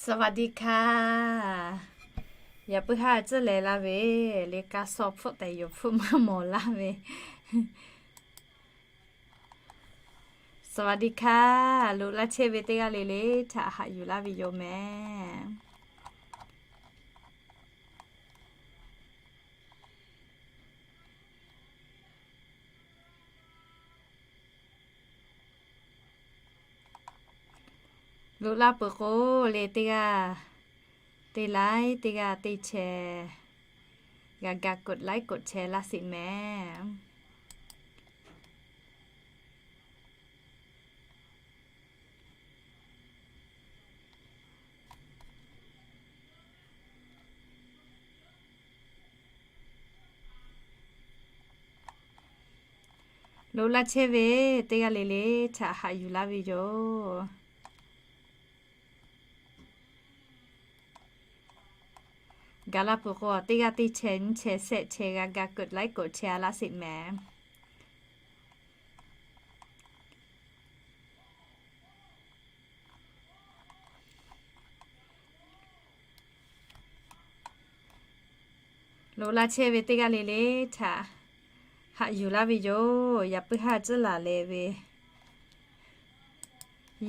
สวัสดีค่ะ Yaꞈ puiˉ haˉ tcuhˉ leh laˇ ve le, kaˇ sawˇ hpfuhˆ tehꞈ yoˬ hpfuhˆ maˇ mawˬ laˇ ve. สวัสดีค่ะ Lo laˇ chehˇ ve teˇ g'aˇ le le htaꞈ haꞈ yuˬ laˇ ve yoˬ mehˍ. Lo laˇ peuˬ k'o le, teˇ g'aˇ teˇ like, teˇ g'aˇ teˇ share, g'a ga กดไลค์ กดแชร์ laˇ sheˍ mehˍ. Lo laˇ chehˇ ve teˇ g'aˇ le le htaꞈ haꞈ yuˬ laˇ ve yoˬ. Gaˬ la peuˬ k'o, teˇ g'aˇ teˇ share, nyiˇ share, shehˆ share g'a ga กดไลค์ กดแชร์ laˇ sheˍ mehˍ. Lo laˇ chehˇ ve teˇ g'aˇ le le htaꞈ haꞈ yuˬ laˇ ve yoˬ. Yaꞈ puiˉ haˉ tcuhˉ laˬ leh ve,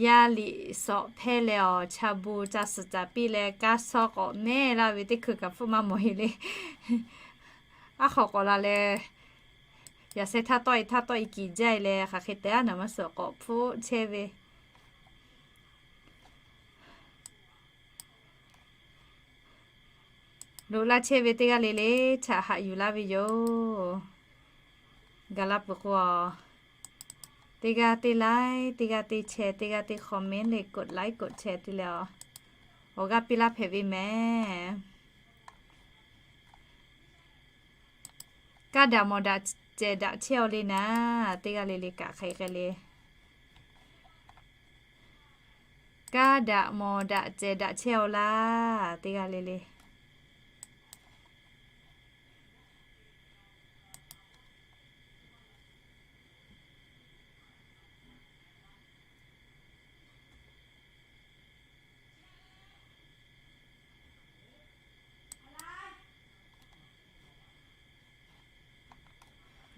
yaˇ liꞈ sawꞈ hpehˇ leh awˬ cha bon ca suhˍ caˍ piˇ leh kaˇ sawˇ k'awꞈ mehˇ laˇ ve teˇ hkui kaꞈ hpfuhˆ maˇ mawˬ e le. Aˉ hk'aw k'awꞈ la leh, yaꞈ sheh htaˇ tawˆ e htaˇ tawˆ e kiˬ jaˇ e leh, hk'aˬ hk'e te aˉ naˍ maˇ suhˍ k'awꞈ hpfuhˆ chehˇ ve. Lo laˇ chehˇ ve teˇ g'aˇ le le htaꞈ haꞈ yuˬ laˇ ve yoˬ. Gaˬ la peuˬ k'o, teˇ g'aˇ teˇ like, teˇ g'aˇ teˇ share, teˇ g'aˇ teˇ comment leh กดไลค์ กดแชร์ te leh, awˬ g'aˇ piˇ laˇ hpehꞈ ve mehˍ. Kaˇ daꞈ mawˬ daꞈ cehˬ daꞈ chehˇ aw le naˍ, teˇ g'aˇ le le kaꞈ hk'e k'ai le. Kaˇ daꞈ mawˬ daꞈ cehˬ daꞈ chehˇ aw laˇ, teˇ g'aˇ le le.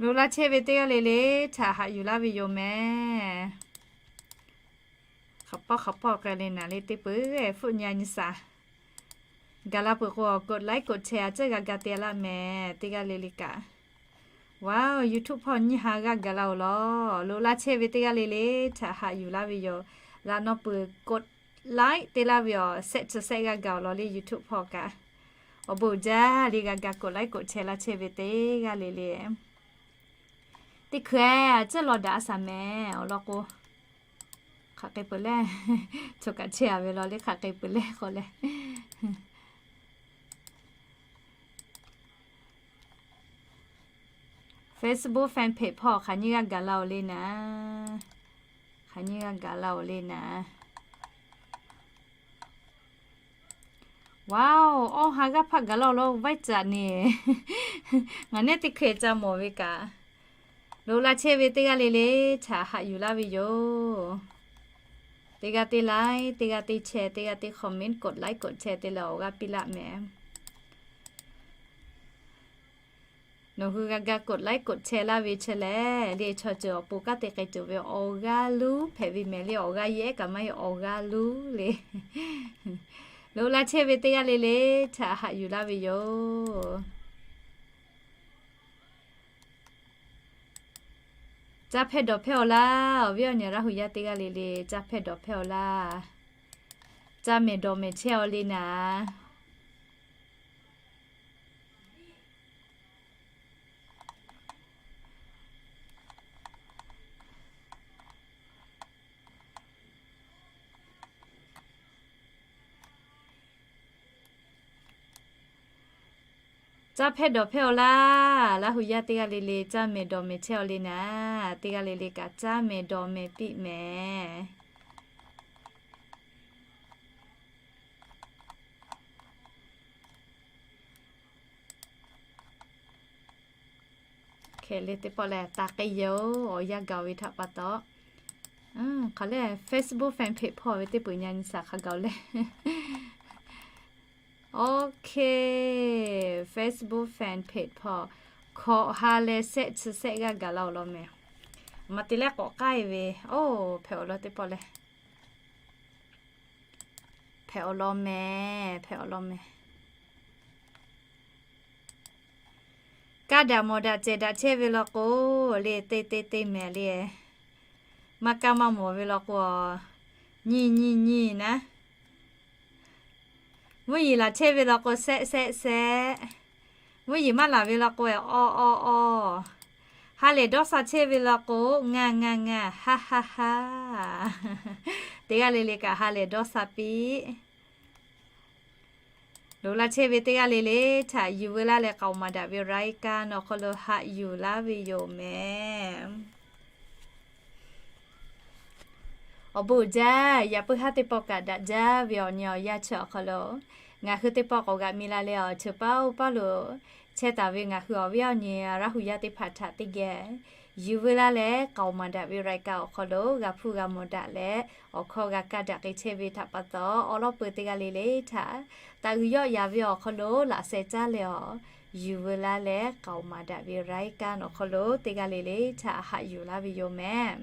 Lo laˇ chehˇ ve teˇ g'aˇ le le htaꞈ haꞈ yuˬ laˇ ve yoˬ mehˍ. Hk'aˬ pawˆ hk'aˬ pawˆ k'ai le naˍ le, teˇ peuˬ hpfuhˆ nyi nyi shaˍ. Gaˬ la peuˬ k'o, กดไลค์ กดแชร์ a tcuhˉ g'a ga te laˇ mehˍ, teˇ g'aˇ le le kaꞈ. Wow, YouTube hpawˇ nyiˇ ha g'aˇ gaˬ la oˬ law. Lo laˇ chehˇ ve teˇ g'aˇ le le htaꞈ haꞈ yuˬ laˇ ve yoˬ. Laꞈ naw peuˬ กดไลค์ te laˇ ve awˬ shehˆ chi shehˆ g'aˇ gaˬ oˬ law le, YouTube hpawˇ kaꞈ. Awˬ bon uiˍ jaˇ le, g'a ga กดไลค์ กดแชร์ laˇ chehˇ ve teˇ g'aˇ le le. Teˇ hkui a tcuhˉ law daꞈ a shaˍ mehˍ awˬ lawn k'o, hk'aˬ k'ai peuˬ leh, choˬ kaꞈ chehˇ a ve law le, hk'aˬ k'ai peuˬ leh k'o leh. Facebook fan page hpawˇ hk'aˬ nyiˇ g'aˇ gaˬ la oˬ le naˍ. Hk'aˬ nyiˇ g'aˇ gaˬ la oˬ le naˍ. Wow, awˇ ha g'aˇ hpaˆ gaˬ la oˬ law, vaiˇ caꞈ neˍ. Ngaˬ nehˉ teˇ hkeh ca mawˬ ve kaꞈ. Lo laˇ chehˇ ve teˇ g'aˇ le le htaꞈ haꞈ yuˬ laˇ ve yoˬ. Teˇ g'aˇ teˇ like, teˇ g'aˇ teˇ share, teˇ g'aˇ teˇ comment, กดไลค์ กดแชร์ te leh awˬ g'aˇ piˇ laˇ mehˍ. Nawˬ hui g'a ga กดไลค์ กดแชร์ laˇ ve chi lehˬ, le chaw ceuˬ awˬ pon kanˉ te k'ai tuˬ ve awˬ g'aˇ luˉ hpehꞈ ve mehˍ le, awˬ g'aˇ yehˉ kaꞈ maˇ heˆ, awˬ g'aˇ luˉ le. Lo laˇ chehˇ ve teˇ g'aˇ le le htaꞈ haꞈ yuˬ laˇ ve yoˬ. Caˇ hpehˇ dawˬ hpehˇ awˬ laˇ, awˬ viˉ awˬ nyi Laˇ hu yaˇ teˇ g'aˇ le le, caˇ hpehˇ dawˬ hpehˇ awˬ laˇ. Caˇ mehˍ dawˬ mehˍ chehˇ aw le naˍ. Caˇ hpehˇ dawˬ hpehˇ awˬ laˇ. Laˇ hu yaˇ teˇ g'aˇ le le caˇ mehˍ dawˬ mehˍ chehˇ aw le naˍ. Teˇ g'aˇ le le kaꞈ caˇ mehˍ dawˬ mehˍ piˇ mehˍ. Hk'e le teˇ pawˆ lehˬ, taˍ k'ai yehˬ-oˬ, awˬ yanˇ gaˬ ve htaꞈ pa taw. Hk'aˬ lehˬ, Facebook fan page hpawˇ ve teˇ peuˬ nyi nyi shaˍ hk'a gaˬ leh. Okay, Facebook fan page hpawˇ hkawꞈ ha leh shehˆ chi shehˆ g'aˇ gaˬ la awˬ lawn mehˍ. Maˇ te leh k'awꞈ k'ai ve, oˇ hpehꞈ awˬ lawn teˇ pawˆ leh, hpehꞈ awˬ lawn mehˍ, hpehꞈ awˬ lawn mehˍ. Kaˇ daꞈ mawˬ daꞈ cehˬ daꞈ chehˇ ve law k'o, le te te te mehˍ le. Maˇ kaˇ maˇ mawˬ ve law k'o, nyi nyi nyi naˉ. Mvuhˇ yeˬ laˬ chehˇ ve law k'o, shehˆ shehˆ shehˆ. Mvuhˇ yeˬ maˇ laˬ ve law k'o, awˇ awˇ awˇ. Ha lehˬ dawˇ sha chehˇ ve law k'o, ngaˬ ngaˬ ngaˬ, haˉ haˉ haˉ. Teˇ g'aˇ le le kaꞈ ha lehˬ dawˇ sha piˇ. Loꞈ la chehˇ ve teˇ g'aˇ le le htaꞈ yuˬ veu laˇ leh k'aoˍ maˍ daꞈ ve รายการ awˬ hk'aw lo haꞈ yuˬ laˇ ve yoˬ mehˍ. Awˬ bon uiˍ jaˇ, yaꞈ puiˉ haˉ teˇ pawˆ kaꞈ daꞈ jaˇ ve awˬ nyi awˬ yanˇ chi awˬ hk'aw lo, ngaˬ hui teˇ pawˆ k'awꞈ g'aꞈ mi la leh awˬ cheuˬ paˇ oˇ paˇ lo chehˇ taˍ ve ngaˬ hui awˬ viˉ awˬ nyi Laˇ hu yaˇ teˇ hpaˍ htaꞈ teˇ geh yuˬ veu laˇ leh k'aoˍ maˍ daꞈ ve รายการ awˬ hk'aw lo g'a hpuˇ g'a mawˬ daꞈ leh, awˬ hkawˇ g'a kaˇ daꞈ k'ai chehˇ ve htaꞈ pa taw, awˉ lawˉ peu teˇ g'aˇ le le htaꞈ taˍ uiˍ yawˆ yaˍ ve awˬ hk'aw lo laꞈ sheh caˇ leh awˬ, yuˬ veu laˇ leh k'aoˍ maˍ daꞈ ve รายการ awˬ hk'aw lo teˇ g'aˇ le le htaꞈ haꞈ yuˬ laˇ ve yoˬ mehˍ.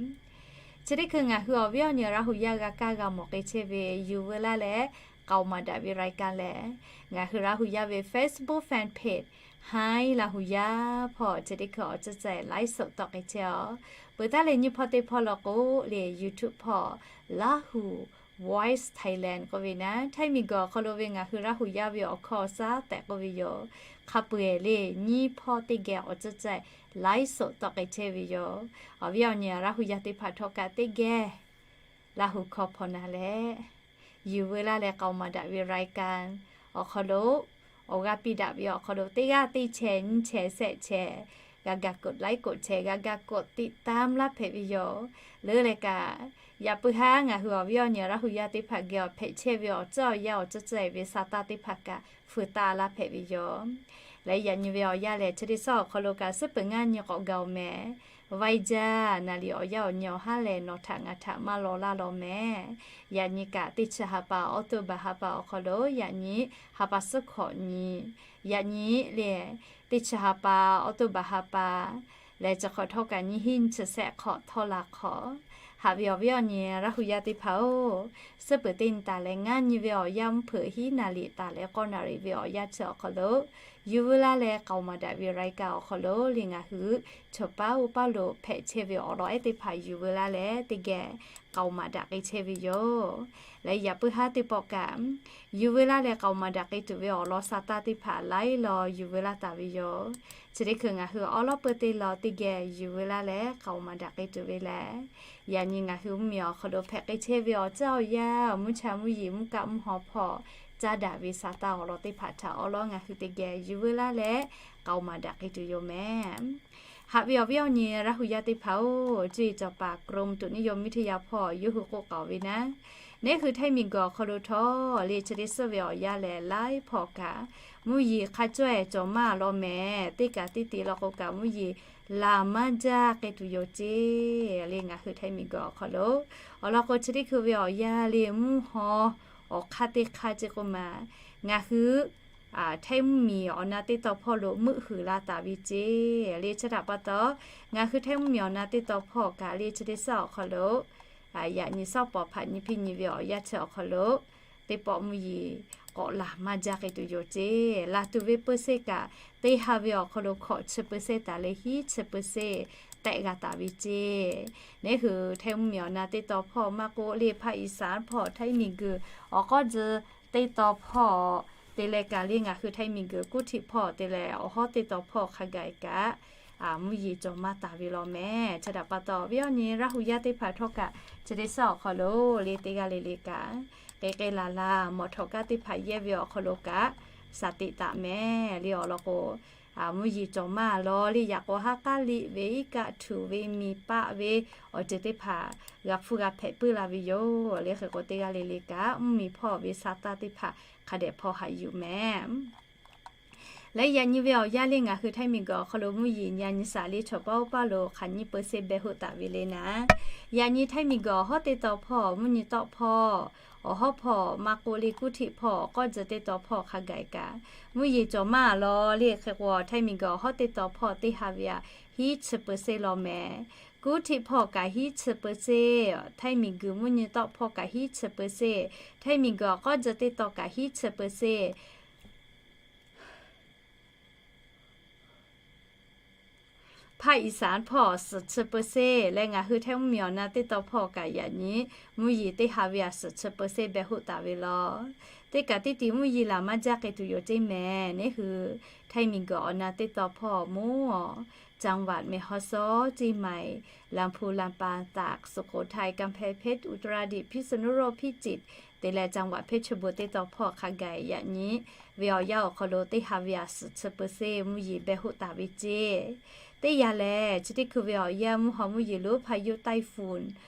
Chi teˇ hkui ngaˬ hui awˬ viˉ awˬ nyi Laˇ hu yaˇ g'a kaˇ g'a mawˬ k'ai chehˇ ve yuˬ veu laˇ leh k'aoˍ maˍ daꞈ ve รายการ lehˬ, ngaˬ hui Laˇ hu yaˇ ve Facebook fan page Hi Laˇ hu yaˇ hpawˇ chi teˇ hkui awˬ ceuˬ ceh ไลฟ์สด tawˆ k'ai chehˇ awˬ. Peuˬ taˉ leh nyiˇ hpawˇ teˇ hpawˇ law k'o, le YouTube hpawˇ Laˇ hu Voice Thailand k'oˆ ve naˉ, htaiˇ miˬ guiˬ awˬ hk'aw lo ve ngaˬ hui Laˇ hu yaˇ ve awˬ hkawˇ shaˉ tehꞈ k'oˆ ve yoˬ. Hk'a peu-eˬ le nyiˇ hpawˇ teˇ geh awˬ ceuˬ ceh ไลฟ์สด tawˆ k'ai chehˇ ve yoˬ. Awˬ viˉ awˬ nyi Laˇ hu yaˇ teˇ hpaˍ htawˇ kaꞈ teˇ geh Laˇ hu hkawˇ hpaw na leh, yuˬ veu laˇ leh k'aoˍ maˍ daꞈ ve รายการ awˬ hk'aw lo, awˬ g'aˇ piˇ daꞈ ve awˬ hk'aw lo teˇ g'aˇ teˇ chehˇ nyiˇ chehˇ shehˆ chehˇ, g'a ga กดไลค์ กดแชร์ g'a ga กดติดตาม laˇ hpehꞈ ve yoˬ. Leuˉ leh kaꞈ, yaꞈ puiˉ haˉ ngaˬ hui awˬ viˉ awˬ nyi Laˇ hu yaˇ teˇ hpaˍ geh awˬ hpehꞈ chehˇ ve awˬ ceuˬ awˬ yanˇ awˬ ceuˬ ceh ve sa taˇ teˇ hpaˍ kaꞈ feu taˇ laˇ hpehꞈ ve yoˬ. Leh yaꞈ nyi ve awˬ yanˇ lehˬ, chi teˇ suhˉ awˬ hk'aw lo kaꞈ suhˉ peuˬ ngaˇ nyi k'awꞈ gaˬ-oˬ mehˍ. Vaiˇ jaˇ naˍ liꞈ awˬ yanˇ awˬ nyi awˬ haˉ lehˬ nawˬ htaꞈ ngaˬ htaꞈ maˇ law laˇ law mehˍ. Yaꞈ nyi kaꞈ teˇ chi ha pa October ha pa awˬ hk'aw lo yaꞈ nyi ha pa suhˉ hkawꞈ nyi, yaꞈ nyi le teˇ chi ha pa October ha pa lehˬ, chi hk'awꞈ htawˇ kaꞈ nyiˇ hinˉ nyiˇ chi shehˆ hk'awꞈ htawˇ la hk'awꞈ. Haꞈ ve awˬ viˉ awˬ nyi Laˇ hu yaˇ teˇ hpaˍ-oˬ, suhˉ peuˬ teˇ nyi taˍ leh ngaˇ nyi ve awˬ yanˇ mvuhˇ hpeuꞈ hiˉ naˍ liꞈ taˍ leh k'awˇ naˍ riˍ ve awˬ yanˇ chi awˬ hk'aw lo, yuˬ veu laˇ leh k'aoˍ maˍ daꞈ ve รายการ awˬ hk'aw lo le ngaˬ hui chaw paˉ oˇ paˉ lo hpehꞈ chehˇ ve awˬ lawn ehˉ teˇ hpaˍ yuˬ veu laˇ leh teˇ geh k'aoˍ maˍ daꞈ k'ai chehˇ ve yoˬ. Leh yaꞈ puiˉ haˉ teˇ pawˆ kaꞈ, yuˬ veu laˇ leh k'aoˍ maˍ daꞈ k'ai tuˬ ve awˬ lawn sa taˇ teˇ hpaˍ laiˉ law yuˬ veu laˇ taˍ ve yoˬ. Chi teˇ hkui ngaˬ hui awˉ lawˉ peu teˇ law teˇ geh yuˬ veu laˇ leh k'aoˍ maˍ daꞈ k'ai tuˬ ve lehˬ, yaꞈ nyi ngaˬ hui mvuhˇmiˬ awˬ hk'aw lo hpehꞈ k'ai chehˇ ve awˬ ceuˬ awˬ yanˇ, mvuhˇ cha mvuhˇ yeˬ mvuhˇ kaˆ mvuhˇ haw hpawˇ caˇ daꞈ ve sa taˇ awˬ lawn teˇ hpaˍ htaꞈ awˉ lawˉ ngaˬ hui teˇ geh yuˬ veu laˇ leh k'aoˍ maˍ daꞈ k'ai tuˬ yoˬ mehˍ. Haꞈ ve awˬ viˉ awˬ nyi Laˇ hu yaˇ teˇ hpaˍ-oˬ, cuˇ yiˍ cawˬ paˍ กรมอุตุนิยมวิทยา hpawˇ yawˇ hui k'oˆ k'aoˍ ve naˉ, neˉ hui htaiˇ miˬ guiˬ awˬ hk'aw lo htawˇ le chi teˇ suhˉ ve awˬ yanˇ lehˬ laiˉ hpawˇ kaꞈ mvuhˇ yeˬ hk'a cawˇ-e cawˬ maˇ law mehˍ. Teˇ kaꞈ teˇ te law k'o kaꞈ mvuhˇ yeˬ laˬ maˇ jaˇ k'ai tuˬ yoˬ ceˇ le ngaˬ hui htaiˇ miˬ guiˬ awˬ hk'aw lo. Awˬ lawn k'o chi teˇ hkui ve awˬ yanˇ le mvuhˇ haw awˬ hk'aˇ teˇ hk'aˇ ceˇ k'oˆ ma, ngaˬ hui htaiˇ mvuhˇmiˬ awˬ na teˇ taw hpawˇ lo meuˆ huiˍ la taˍ ve ceˇ le. Chi htaꞈ pa taw, ngaˬ hui htaiˇ mvuhˇmiˬ awˬ na teˇ taw hpawˇ kaꞈ le chi teˇ suhˉ awˬ hk'aw lo yaꞈ nyi sawˉ pawˍ hpaꞈ nyi hpiˇ nyi ve awˬ yanˇ chi awˬ hk'aw lo teˇ pawˆ mvuhˇ yeˬ k'awꞈ laˬ maˇ jaˇ k'ai tuˬ yoˬ ceˇ. Laˬ tuˬ ve เปอร์เซ็นต์ kaꞈ teˇ ha ve awˬ hk'aw lo hkawꞈ chi เปอร์เซ็นต์ taˍ leh hiˉ chi เปอร์เซ็นต์ tehꞈ g'a taˍ ve ceˇ. Neˉ hui htaiˇ mvuhˇmiˬ awˬ na teˇ taw hpawˇ maˇ k'oˆ le hpaˇ Iˍsaˍ hpawˇ htaiˇ miˬ guiˬ awˬ k'awˇ tcuh teˇ taw hpawˇ te leh kaꞈ le ngaˬ hui htaiˇ miˬ guiˬ kuˇ htiꞈ hpawˇ te leh awˬ hawˉ teˇ taw hpawˇ hk'a gaˬ kaꞈ mvuhˇ yeˬ cawˬ maˇ taˍ ve law mehˍ. Chi htaꞈ pa taw awˬ viˉ awˬ nyi Laˇ hu yaˇ teˇ hpaˍ htawˇ kaꞈ chi teˇ suhˉ awˬ hk'aw lo le teˇ g'aˇ le le kaꞈ k'e k'e laˬ laˬ mawˬ htawꞈ kaˉ teˇ hpaˍ yehˇ ve awˬ hk'aw lo kaꞈ shaˍ teꞈ taˍ mehˍ le. Awˬ lawn k'o, mvuhˇ yeˬ cawˬ maˇ law le yaꞈ k'o ha k'aˉ liꞈ ve iˉ kaˆ htuꞈ ve miˬ paˆ ve awˬ ceuˬ teˇ hpaˍ g'a hpfuhˇ g'a hpehꞈ puiˉ la ve yoˬ. Le hk'e k'o teˇ g'aˇ le le kaꞈ mvuhˇmiˬ hpawˇ ve sa taˇ teˇ hpaˍ hk'a dehꞈ hpawˇ haꞈ yuˬ mehˍ. Leh yaꞈ nyi ve awˬ yanˇ le ngaˬ hui Htaiˇ miˬguiˬ awˬ hk'aw lo mvuhˇ yeˬ nyi a nyi saˍ le chaw paˉ oˇ paˇ lo hk'aˬ nyi เปอร์เซ็นต์ beh hoˆ taˍ ve le naˍ. Yaꞈ nyi Htaiˇ miˬguiˬ awˬ hawˉ teˇ taw hpawˇ mvuhˇ nyi tawˆ hpawˇ, awˬ hawˉ hpawˇ maˇ k'oˆ le kuˇ htiˆ hpawˇ k'awˇ tcuh teˇ taw hpawˇ hk'a gaˬ kaꞈ, mvuhˇ yeˬ cawˬ maˇ lawˬ le hk'e k'o, Htaiˇ miˬguiˬ awˬ hawˉ teˇ taw hpawˇ teˇ ha ve a hiˉ chi เปอร์เซ็นต์ law mehˍ. Kuˇ htiˆ hpawˇ kaꞈ hiˉ chi เปอร์เซ็นต์, Htaiˇ miˬguiˬ mvuhˇ nyi tawˆ hpawˇ kaꞈ hiˉ chi เปอร์เซ็นต์, Htaiˇ miˬguiˬ awˬ k'awˇ tcuh teˇ taw kaꞈ hiˉ chi เปอร์เซ็นต์. Hpaˇ iˍsaˍ hpawˇ suhˍ chi เปอร์เซ็นต์ leh ngaˬ hui Htaiˇ mvuhˇ miˬ awˬ na teˇ taw hpawˇ kaꞈ yaꞈ nyi mvuhˇ yeˬ teˇ ha ve a suhˍ chi เปอร์เซ็นต์ beh hoˆ taˍ ve law. Teˇ kaꞈ teˇ tiˍ mvuhˇ yeˬ laˬ maˇ jaˇ k'ai tuˬ yoˬ ceˇ mehˍ. Neˇ hui Htaiˇ miˬguiˬ awˬ na teˇ taw hpawˇ mvuhˇ, จังหวัดแม่ฮ่องสอน, เชียงใหม่, ลำพูน, ลำปาง, ตาก, สุโขทัย, กำแพงเพชร, อุตรดิตถ์, พิษณุโลก, พิจิตร te leh จังหวัดเพชรบูรณ์ teˇ taw hpawˇ hk'a gaˬ yaꞈ nyi ve awˬ yanˇ awˬ hk'aw lo teˇ ha ve a suhˍ chi เปอร์เซ็นต์ mvuhˇ yeˬ beh hoˆ taˍ ve ceˇ. Teˇ yanˇ lehˬ, chi teˇ hkui ve awˬ yanˇ mvuhˇ haw mvuhˇ yeˬ lonˉ พายุไต้ฝุ่น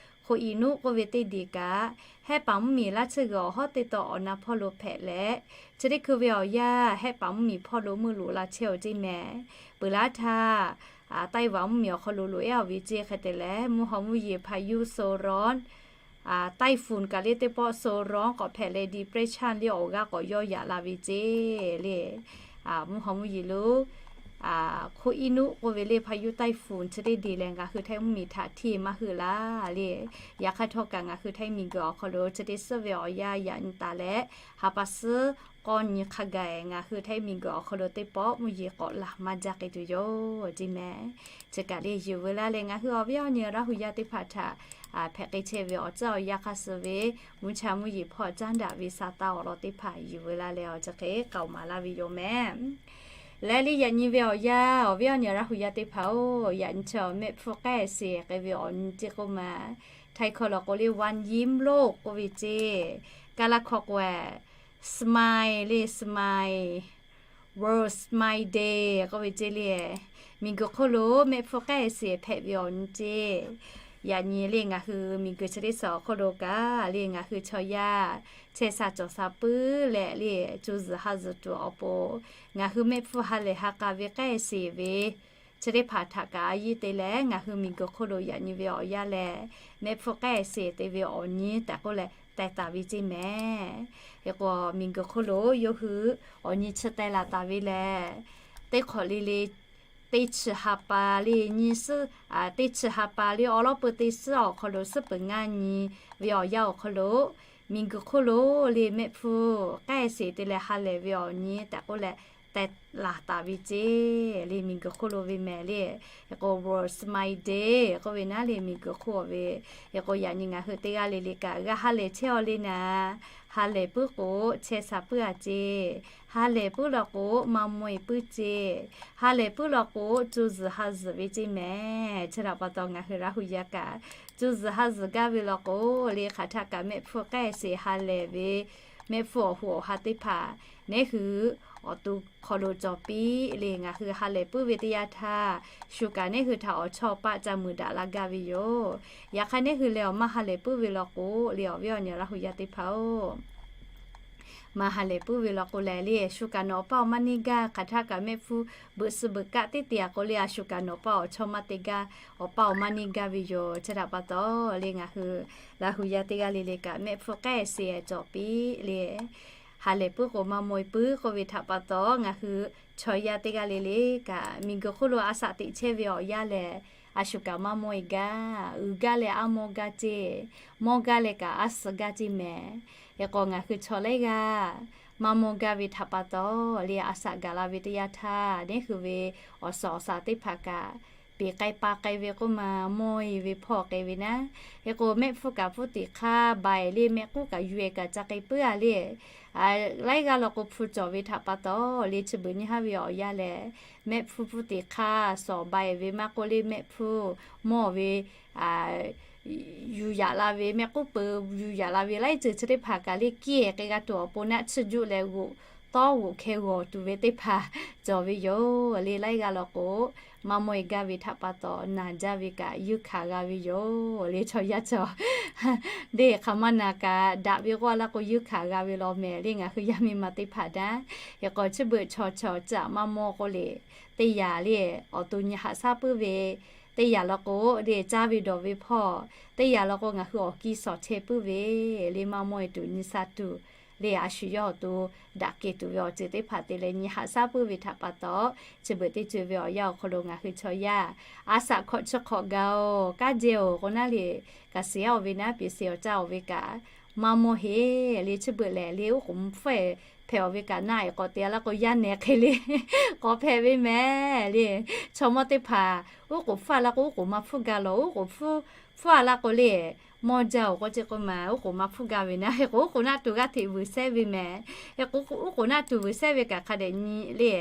Hk'o-i-nuˆ k'oˆ ve teˇ deꞈ kaꞈ, hehˆ paˍ mvuhˇ miˬ laˇ tsuhˇ g'uiˬ awˬ hawˉ teˇ taw awˬ na hpawˇ lo hpehꞈ leh, chi teˇ hkui ve awˬ yanˇ hehˆ paˍ mvuhˇ miˬ hpawˇ lo meuˆ loꞈ la chehˇ-oˬ ceˇ mehˍ. Peuˬ laˇ htaˇ, Taiwan mvuhˇ miˬ awˬ hk'aw lo loꞈ ehˉ-oˬ ve ceˇ hk'e te leh, mvuhˇ haw mvuhˇ yeˬ พายุโซนร้อน Typhoon kaꞈ le teˇ pawˆ โซนร้อน k'awꞈ hpehꞈ leh ดีเปรสชัน le awˬ g'aˇ k'awꞈ yawˇ yaꞈ la ve ceˇ le. Mvuhˇ haw mvuhˇ yeˬ lonˉ Hk'o-i-nuˆ k'oˆ ve le พายุไต้ฝุ่น chi teˇ deꞈ lehˬ ngaˬ hui Htaiˇ mvuhˇ miˬ htaꞈ hteˇ maˇ heuˆ laˇ le. Yaꞈ hk'aˇ htawˇ kaꞈ ngaˬ hui Htaiˇ miˬguiˬ awˬ hk'aw lo chi teˇ suhˉ ve awˬ yanˇ yaꞈ nyi taˍ leh, ha pa suhˉ k'awˇ nyi hk'a gaˬ ngaˬ hui Htaiˇ miˬguiˬ awˬ hk'aw lo teˇ pawˆ mvuhˇ yeˬ k'awꞈ laˬ maˇ jaˇ k'ai tuˬ yoˬ ceˇ mehˍ. Chi kaꞈ le yuˬ veu laˇ leh ngaˬ hui awˬ viˉ awˬ nyi Laˇ hu yaˇ teˇ hpaˍ htaꞈ hpehꞈ k'ai chehˇ ve awˬ tcuhˉ awˬ yanˇ hk'aˇ suh ve mvuhˇ cha mvuhˇ yeˬ hpawˇ caˉ daꞈ ve sa taˇ awˬ lawn teˇ hpaˍ yuˬ veu laˇ leh awˬ chi hk'e k'aoˍ maˍ laˇ ve yoˬ mehˍ. Leh le yaꞈ nyi ve awˬ yanˇ awˬ viˉ awˬ nyi Laˇ hu yaˇ teˇ hpaˍ-oˬ, yaꞈ nyi chi awˬ mehˆ hpfuhˇ k'ehˆ seˍ k'ai ve awˬ nyi ceˇ k'oˆ ma, Htaiˇ hkawˇ law k'o le วันยิ้มโลก k'oˆ ve ceˇ, Kaˇ laˇ hkawˇ k'o-e, Smile le, Smile, World Smile Day k'oˆ ve ceˇ le. Miˬguiˬ hk'oˆ lo mehˆ hpfuhˇ k'ehˆ seˍ hpehꞈ ve awˬ nyi ceˇ. Yaꞈ nyi le ngaˬ hui miˬguiˬ chi teˇ suhˍ awˬ hk'oˆ lo kaꞈ le ngaˬ hui chaw yaˇ chehˇ sha cawˬ sha puiˉ leh le, co zuhˬ ha zuhˬ tuˬ awˬ pon ngaˬ hui mehˆ hpfuhˇ ha lehˬ ha k'a ve k'ehˆ seˍ ve chi teˇ hpaˍ htaꞈ kaꞈ a yiˇ te leh ngaˬ hui miˬguiˬ hk'oˆ lo yaꞈ nyi ve awˬ yanˇ lehˬ, mehˆ hpfuhˇ k'ehˆ seˍ te ve awˬ nyi tehꞈ k'oˆ leh teh taˍ ve ceˇ mehˍ. Hk'e k'o, miˬguiˬ hk'oˆ lo yawˇ hui awˬ nyi chi teh laˬ taˍ ve lehˬ, teˇ hk'awꞈ le le teˇ chi ha pa le nyi suhˉ, teˇ chi ha pa le awˉ lawˉ peu teˇ suhˉ awˬ hk'aw lo suhˉ peuˬ ngaˇ nyi ve awˬ yanˇ awˬ hk'aw lo, miˬguiˬ hk'oˆ lo le mehˆ hpfuhˇ k'ehˆ seˍ te leh ha lehˬ ve awˬ nyi tehꞈ k'oˆ leh teh laˬ taˍ ve ceˇ le. Miˬguiˬ hk'oˆ lo ve mehˍ le. Hk'e k'o World Smile Day k'oˆ ve naˉ le miˬguiˬ hk'oˆ ve. Hk'e k'o yaꞈ nyi ngaˬ hui teˇ g'aˇ le le kaꞈ g'a ha lehˬ chehˇ-aw le naˍ. Ha lehˬ puiˉ k'o chehˇ sha puiˉ-a ceˇ. Ha lehˬ puiˉ law k'o maˇ mawˇ-e puiˉ ceˇ. Ha lehˬ puiˉ law k'o co zuhˬ ha zuhˬ ve ceˇ mehˍ. Chi htaꞈ pa taw ngaˬ hui Laˇ hu yaˇ kaꞈ co zuhˬ ha zuhˬ gaˇ ve law k'o le, hk'aˬ htaˆ kaꞈ mehˆ hpfuhˇ k'ehˆ seˍ ha lehˬ ve mehˆ hpfuhˇ awˬ hoꞈ awˬ ha teˇ hpaˍ neˇ hui awˬ to hk'aw lo cawˬ piˇ le. Ngaˬ hui ha lehˬ puiˉ ve teˇ yanˇ htaˇ, shu kaꞈ neˇ hui htaꞈ awˬ chawˇ paˆ ca muiˬ daꞈ la gaˇ ve yoˬ. Yaꞈ hk'aˇ neˇ hui lehˬ awˬ maˇ ha lehˬ puiˉ ve law k'o le, awˬ viˉ awˬ nyi Laˇ hu yaˇ teˇ hpaˍ-oˬ, maˇ ha lehˬ puiˉ ve law k'o lehˬ le, shu kaꞈ nawˬ paˇ awˬ maˇ neˇ gaˇ. Hk'aˬ htaˆ kaꞈ mehˆ hpfuhˇ beuꞈ suh beuꞈ kaˆ teˇ te-a k'o le, a shu kaꞈ nawˬ paˇ awˬ chawˇ maˇ te gaˇ, awˬ paˇ awˬ maˇ neˇ gaˇ ve yoˬ. Chi htaꞈ pa taw le, ngaˬ hui Laˇ hu yaˇ teˇ g'aˇ le le kaꞈ mehˆ hpfuhˇ k'ehˆ seˍ cawˬ piˇ le. Ha lehˬ puiˉ k'o maˇ mawˇ-e puiˉ k'oˆ ve htaꞈ pa taw, ngaˬ hui chaw yaˇ teˇ g'aˇ le le kaꞈ miˬguiˬ hk'oˆ lo a shaꞈ teꞈ chehˇ ve awˬ yanˇ lehˬ, a shu kaꞈ maˇ mawˇ-e gaˇ. Uiˍ gaˇ leh aˉ mawˇ gaˇ ceˇ, mawˇ gaˇ leh kaꞈ aˉ suh gaˇ ceˇ mehˍ. Hk'e k'o ngaˬ hui chaw laiˉ g'aˇ maˇ mawˇ gaˇ ve htaꞈ pa taw le, a shaꞈ gaˬ la ve teˇ yanˇ htaˇ, neˇ hui ve awˬ suhˍ awˬ shaˍ teˇ hpaˍ kaꞈ peˍ k'ai pa k'ai ve k'oˆ ma, mawˇ-e ve hpawˇ k'ai ve naˉ. Hk'e k'o mehˆ hpfuhˇ kaꞈ pfuhˇ tiꞈ hk'aˇ ba-e le, mehˆ k'uˉ kaꞈ yuˬ-e kaꞈ ca k'ai puiˉ-a le. Laiˉ g'aˇ law k'o hpu cawˬ ve htaꞈ pa taw le, chi beuꞈ nyi haˉ ve awˬ yanˇ lehˬ, mehˆ hpfuhˇ pfuhˇ tiꞈ hk'aˇ shawˍ ba-e ve maˇ k'oˆ le, mehˆ hpfuhˇ mawˇ ve yuˬ yaꞈ la ve, mehˆ k'uˉ peu yuˬ yaꞈ la ve laiˉ ceuˬ chi teˇ hpaˍ kaꞈ le kiˇ-e k'ai g'a tuˬ awˬ pon naˆ tsuhˇ juˆ leh g'oꞈ tawˉ g'oꞈ hkeh g'awˬ tuˬ ve teˇ hpaˍ cawˬ ve yoˬ le. Laiˉ g'aˇ law k'o maˇ mawˇ-e gaˇ ve htaꞈ pa taw, naˬ jaˇ ve kaꞈ yuˇ hkanˍ g'a ve yoˬ le. Chaw yaˇ chaw, deˇ hk'aˬ ma naˬ kaꞈ daꞈ ve k'oˆ a laˇ k'o, yuˇ hkanˍ g'a ve law mehˍ le. Ngaˬ hui yaˇ miˇ ma teˇ hpaˍ daꞈ. Hk'e k'o, chi beuꞈ chaw chaw caꞈ maˇ mawˇ k'oˆ le, teˇ yanˇ le, awˬ to nyi haꞈ shaˉ puiˉ ve, teˇ yanˇ law k'o le, caˇ ve dawˬ ve hpawˇ, teˇ yanˇ law k'o, ngaˬ hui awˬ kiˇ shawˍ chehˇ puiˉ ve le, maˇ mawˇ-e tuˬ nyi sha tuˬ le, a shu yawˇ awˬ to daꞈ kehˬ tuˬ ve awˬ ceuˬ teˇ hpaˍ te leh nyi haꞈ shaˉ puiˉ ve htaꞈ pa taw, chi beuꞈ teˇ ceuˬ ve awˬ yanˇ awˬ hk'aw lo ngaˬ hui chaw yaˇ a shaꞈ hkawꞈ chi hk'awꞈ gaˬ-oˬ, kaˉ jehˇ-oˬ k'o naˉ le, kaꞈ shiˍ-aˉ-oˬ ve naˉ, peˍ shiˍ awˬ caˇ-oˬ ve kaꞈ maˇ mawˇ heˆ le. Chi beuꞈ lehˬ le, oˉ k'oˍ mvuhˇ hpfuhˇ-eˬ hpehꞈ-oˬ ve kaꞈ naˆ-eˬ k'awꞈ te a laˇ k'o, yaˇ nehˬ hk'e le k'awꞈ hpehꞈ ve mehˍ le. Chaw mawˇ teˇ hpaˍ oˉ k'oˍ hpfuhˇ a laˇ k'o, oˉ k'oˍ maˇ hpfuhˇ gaˇ lawˬ. Oˉ k'oˍ hpfuhˇ hpfuhˇ a laˇ k'o le, mawˇ jaˇ-oˬ k'oˆ ce k'o maˬ, oˉ k'oˍ maˇ hpfuhˇ gaˇ ve naˉ. Hk'e k'o, oˉ k'oˍ naˆ tuˬ g'aˇ hteꞈ vuiˬ shehˉ ve mehˍ. Hk'e k'o, oˉ k'oˍ naˆ tuˬ vuiˬ shehˉ ve kaꞈ hk'a dehꞈ nyi le,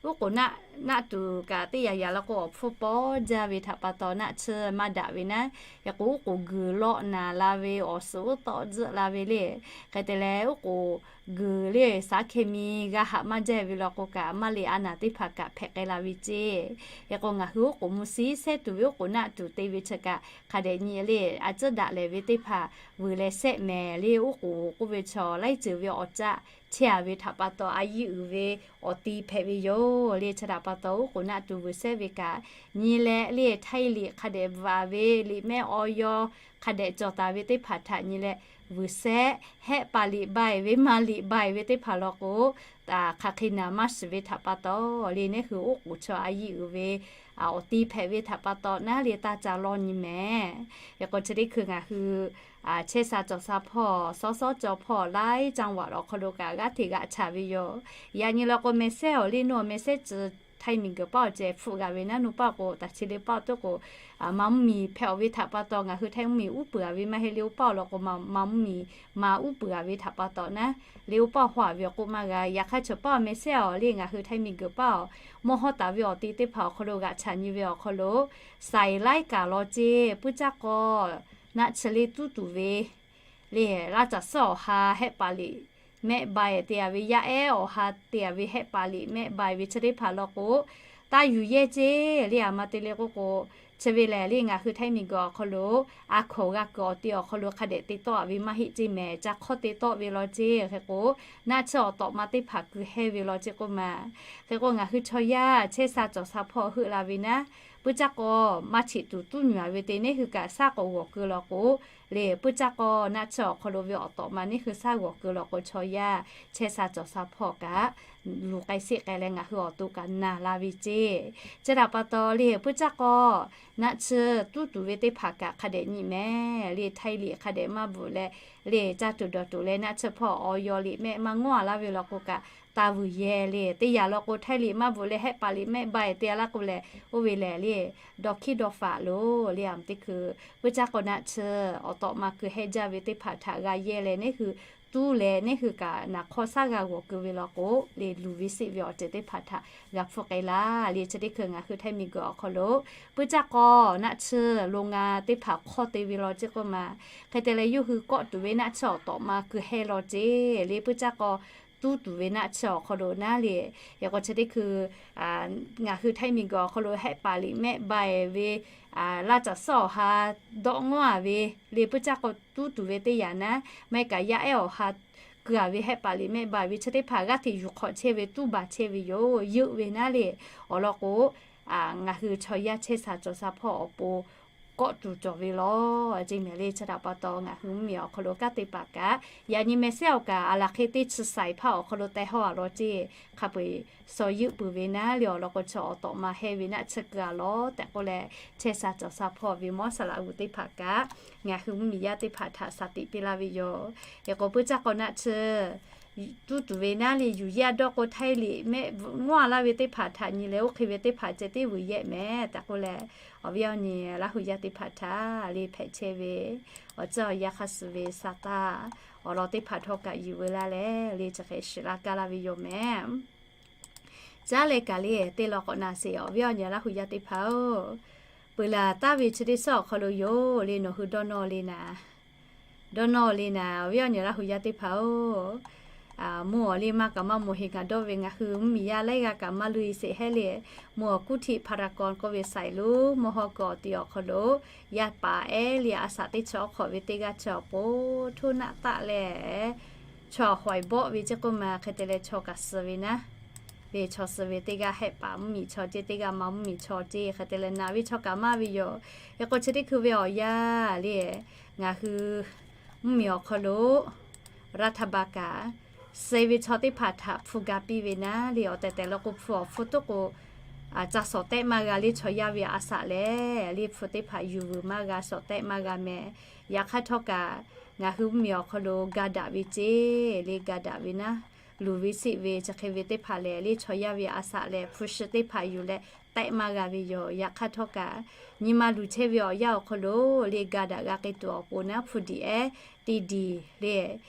oˉ k'oˍ naˆ, naˆ tuˬ kaꞈ teˇ yanˇ yanˇ law k'o, awˬ hpfuhˇ pawˇ jaˇ ve htaꞈ pa taw naˆ tsuhˇ maˇ daꞈ ve naˉ. Hk'e k'o, oˉ k'oˍ guiˬ lawˆ naˍ la ve, awˬ suhˍ uˉ tawˆ tzuhˆ la ve le. Hk'e te leh, oˉ k'oˍ guiˬ le, saˍ hke mi g'a haꞈ maˇ jaˇ ve law k'o kaꞈ, maˇ liꞈ a naˍ teˇ hpaˍ kaꞈ hpehꞈ k'ai la ve ceˇ. Hk'e k'o, ngaˬ hui oˉ k'oˍ mvuh shiˉ shehˉ tuˬ ve oˉ k'oˍ naˆ tuˬ te ve chi kaꞈ hk'a dehꞈ nyi le, a tcuhˉ daꞈ lehˬ ve teˇ hpaˍ vuiˬ leh shehˆ mehˍ le. Oˉ k'oˍ k'oˆ ve chaw laiˉ ceuˬ ve awˬ caˆ chehˇ a ve htaꞈ pa taw, a yiˇ uiˍ ve awˬ ti hpehꞈ ve yoˬ le. Chi htaꞈ pa taw, oˉ k'oˍ naˆ tuˬ vuiˬ shehˉ ve kaꞈ nyi leh le, htaiˇ liꞈ hk'a dehꞈ bvuhꞈ ve, liꞈ mehˆ awˬ yaw hk'a dehꞈ cawˬ taˍ ve teˇ hpaˍ htaꞈ nyi leh vuiˬ shehˉ. Hehˆ paˍ liꞈ ba-eˬ ve, maˇ liꞈ ba-eˬ ve teˇ hpaˍ law k'o, hk'aˬ hk'e naˍ maˇ shiˍ ve htaꞈ pa taw le, neˉ hui oˉ k'oˍ chaw a yiˇ uiˍ ve awˬ ti hpehꞈ ve htaꞈ pa taw naˉ le, taˇ ca lawˇ nyi mehˍ. Hk'e k'o, chi teˇ hkui ngaˬ hui chehˇ sha cawˬ sha hpawˇ, sawˉ sawˉ cawˬ hpawˇ laiˉ caˇ vaꞈ awˬ hk'aw lo kaꞈ g'aˇ hteꞈ g'aꞈ chaˍ ve yoˬ. Yaꞈ nyi law k'o, mehˍ sehˉ awˬ le, nawˬ mehˍ sehˉ chi htaiˇ miˬ guiˬ paˇ awˬ ceh hpfuhˆ g'a ve naˉ. Nawˬ paˇ k'o, taˍ chi le paˇ awˬ toˉ k'o, maˇ mvuhˇ miˬ hpehꞈ-oˬ ve htaꞈ pa taw, ngaˬ hui htaiˇ mvuhˇ miˬ uˉ peunˍ a ve maˇ heˆ le. Oˇ paˇ awˬ lawn k'o, maˇ mvuhˇ miˬ maˇ uˉ peunˍ a ve htaꞈ pa taw naˉ le, oˇ paˇ haw a ve awˬ k'oˆ maˇ g'a. Yaꞈ hk'aˇ, chaw paˇ mehˍ sehˉ awˬ le, ngaˬ hui htaiˇ miˬ guiˬ paˇ awˬ mawˇ hawˉ taˍ ve awˬ te teˇ hpaˍ awˬ hk'aw lo g'aꞈ chaˍ nyi ve awˬ hk'aw lo, saiˍ laiˉ kaꞈ law ceˇ, puiˉ caˇ k'aw naˆ chi le tuˉ tuˬ ve le, laˇ caˬ suhˉ awˬ ha hehˆ paˍ liꞈ mehˆ ba-eˬ te a ve, yaˇ ehˉ awˬ ha te a ve hehˆ paˍ liꞈ mehˆ ba-eˬ ve chi teˇ hpaˍ law k'o, taˇ yuˬ yehˇ ceˇ le. A ma te le k'oˆ k'o, chi ve lehˬ le, ngaˬ hui htaiˇ miˬ guiˬ awˬ hk'aw lo a hkawnˍ g'a kuiˬ awˬ te awˬ hk'aw lo hk'a dehꞈ te tawˆ a ve maˇ heˆ ceˇ mehˍ. Ca hk'awˇ te tawˆ ve law ceˇ. Hk'e k'o, naˆ tsuhˇ awˬ tawꞈ ma teˇ hpaˍ keu hehˇ ve law ceˇ k'oˆ ma. Hk'e k'o, ngaˬ hui chaw yaˇ chehˇ sha cawˬ sha hpawˇ heuˆ la ve naˉ, puiˉ caˇ k'aw maˇ cheꞈ tuˬ tuˉ nyuˬ a ve te neˉ hui kaꞈ shaˉ k'awꞈ g'awˬ keu law k'o, le, puiˉ caˇ k'aw naˆ tsuhˇ awˬ hk'aw lo ve awˬ tawꞈ ma neˉ hui shaˉ g'awˬ keu law k'o, chaw yaˇ chehˇ sha cawˬ sha hpawˇ kaꞈ luˬ k'ai sheˆ k'ai leh ngaˬ hui awˬ to kaꞈ naˬ la ve ceˇ. Chi htaꞈ pa taw le, puiˉ caˇ k'aw naˆ tsuhˇ tuˉ tuˬ ve teˇ hpaˍ kaꞈ hk'a dehꞈ nyi mehˍ le. Htaiˇ liꞈ hk'a dehꞈ maˇ bvuhꞈ leh, le caˇ tuˬ dawˬ tuˬ leh naˆ tsuhˇ hpawˇ awˬ yaw liꞈ mehˆ maˇ ngawˇ a laˇ ve law k'o kaꞈ, taˇ vuiˬ yehˇ le. Teˇ yanˇ law k'o, htaiˇ liꞈ maˇ bvuhꞈ leh hehˆ paˍ liꞈ mehˆ ba-eˬ te a laˇ k'o lehˬ, oˇ ve lehˬ le, dawˇ hkiˉ dawˇ faꞈ loˬ le. A ma teˇ hkui, puiˉ caˇ k'aw naˆ tsuhˇ awˬ tawꞈ ma keu hehˇ jaˇ ve teˇ hpaˍ htaꞈ g'a yehˇ leh neˉ hui tuˉ leh neˉ hui kaꞈ naˬ hk'awˇ shaˉ g'a g'awˬ keu ve law k'o, le luˬ ve sheˆ ve awˬ ceuˬ teˇ hpaˍ htaꞈ g'a hpfuhˆ k'ai laˇ le. Chi teˇ hkui ngaˬ hui htaiˇ miˬ guiˬ awˬ hk'aw lo, puiˉ caˇ k'aw naˆ tsuhˇ lo nga teˇ hpaˍ hk'awˇ te ve law ceˇ k'oˆ ma. Hk'e te leh, yawˇ hui kawˆ tuˬ ve naˆ tsuhˇ awˬ tawꞈ ma keu hehˇ law ceˇ le. Puiˉ caˇ k'aw tuˉ tuˬ ve naˆ tsuhˇ awˬ hk'aw lo naˉ le, yaꞈ k'aw chi teˇ hkui ngaˬ hui htaiˇ miˬ guiˬ awˬ hk'aw lo hehˆ paˍ liꞈ mehˆ ba-eˬ ve, laˇ caˬ suhˉ awˬ ha dawˆ ngawˇ a ve le, puiˉ caˇ k'aw tuˉ tuˬ ve teˇ yanˇ naˉ, maˇ heˆ kaꞈ yaˇ ehˉ awˬ ha keu a ve hehˆ paˍ liꞈ mehˆ ba ve chi teˇ hpaˍ g'aˇ hteꞈ yuˬ hk'awꞈ chehˇ ve tuˉ baˬ chehˇ ve yoˬ. Yeuˆ ve naˉ le, awˬ lawn k'o, ngaˬ hui chaw yaˇ chehˇ sha cawˬ sha hpawˇ awˬ pon kawˆ tuˬ cawˬ ve law ceˇ mehˍ le. Chi htaꞈ pa taw, ngaˬ hui mvuhˇ miˬ awˬ hk'aw lo kanˉ te paˍ kaꞈ, yaꞈ nyi mehˍ sehˉ awˬ kaꞈ a laˬ hk'e teˇ chi saiˍ hpaˇ awˬ hk'aw lo teh hawˇ a law ceˇ. Hk'a peu-eˬ shaw yeuˆ peuˬ ve naˉ le, awˬ lawn k'o, chaw awˬ tawꞈ ma hehˇ ve naˆ tsuhˇ keu a law tehꞈ k'oˆ leh, chehˇ sha cawˬ sha hpawˇ ve mawˇ saˍ laꞈ g'uˬ teˇ hpaˍ kaꞈ, ngaˬ hui mvuhˇ miˬ yaˇ teˇ hpaˍ htaꞈ shaˍ tiꞈ piˇ laˇ ve yoˬ. Yaꞈ k'o, puiˉ caˇ k'aw naˆ tsuhˇ tuˉ tuˬ ve naˉ le, yuˬ yaˇ dawˇ k'o, htaiˇ liꞈ mehˆ ngawˇ a laˇ ve teˇ hpaˍ htaꞈ nyi leh, oˇ hk'e ve teˇ hpaˍ ceh tiˉ vuiˬ yehˆ mehˍ tehꞈ k'oˆ leh, awˬ viˉ awˬ nyi Laˇ huˍ yaˇ teˇ hpaˍ htaꞈ le hpehꞈ chehˇ ve awˬ tcuhˇ awˬ yanˇ hk'a suh ve sa taˇ awˬ lawn teˇ hpaˍ htawˇ kaꞈ yuˬ veu laˇ leh, le chi hk'e shiˍ laˇ kaˇ laˇ ve yoˬ mehˍ. Caˉ leh kaꞈ le, teˇ law k'awꞈ na sheˍ, awˬ viˉ awˬ nyi Laˇ huˍ yaˇ teˇ hpaˍ-oˬ, peuˬ laˬ taˍ ve chi teˇ suhˉ awˬ hk'aw lo yoˬ le, nawˬ hui dawˇ nawˇ le naˍ. Dawˇ nawˇ le naˍ, awˬ viˉ awˬ nyi Laˇ huˍ yaˇ teˇ hpaˍ-oˬ, mvuhˇ awˬ liˇ maˇ kaꞈ maˇ moˍ heˍ ngaˬ dawˇ ve ngaˬ hui mvuhˇmiˬ yaˇ laiˉ g'aˇ kaꞈ maˇ luˇ e sheˍ hehˉ le, mvuhˇ awˬ kuˉ htiˆ พารากอน k'oˆ ve ไซลู mvuhˇ hawˉ kuiˬ awˬ ti awˬ hk'aw lo yaˇ paˍ ehˉ le a shaꞈ teˇ chi awˉ hk'awꞈ ve teˇ g'aˇ chi awˬ pon htoˇ naˆ taˆ leh, chaw hawˍ bawˆ ve ceˇ k'oˆ ma hk'e te leh chaw kaꞈ suh ve naˉ, le chaw suh ve teˇ g'aˇ hehˆ paˍ mvuhˇmiˬ chaw ceˇ, teˇ g'aˇ ma mvuhˇmiˬ chaw ceˇ hk'e te leh naˍ ve chaw kaꞈ maˇ ve yoˬ. Hk'e k'o chi teˇ hkui ve awˬ yanˇ le ngaˬ hui mvuhˇmiˬ awˬ hk'aw lo รัฐบาล kaꞈ suh ve chaw teˇ hpaˍ htaꞈ hpu ga piˇ ve naˉ le awˬ tehˬ tehˬ law k'o hpu awˬ hpu toˆ k'o ca shawˍ tehˆ maˇ g'a le chaw yaˇ ve a shaꞈ lehˬ le hpu teˇ hpaˍ yuˬ vuiˬ maˇ g'a shawˍ tehˆ maˇ g'a mehˍ. Yaꞈ hk'aˇ htawˇ kaꞈ ngaˬ hui mvuhˇmiˬ awˬ hk'aw lo ga daꞈ ve ceˇ le ga daꞈ ve naˉ, luˬ ve siˆ ve chi hk'e ve teˇ hpaˍ lehˬ le chaw yaˇ ve a shaꞈ lehˬ hpu shi teˇ hpaˍ yuˬ leh tehˆ maˇ g'a ve yoˬ. Yaꞈ hk'aˇ htawˇ kaꞈ nyi ma luˬ chehˇ ve awˬ yanˇ awˬ hk'aw lo le ga daꞈ g'a k'ai tuˬ awˬ pon naˉ hpu diˍ ehˉ teˇ diˬ le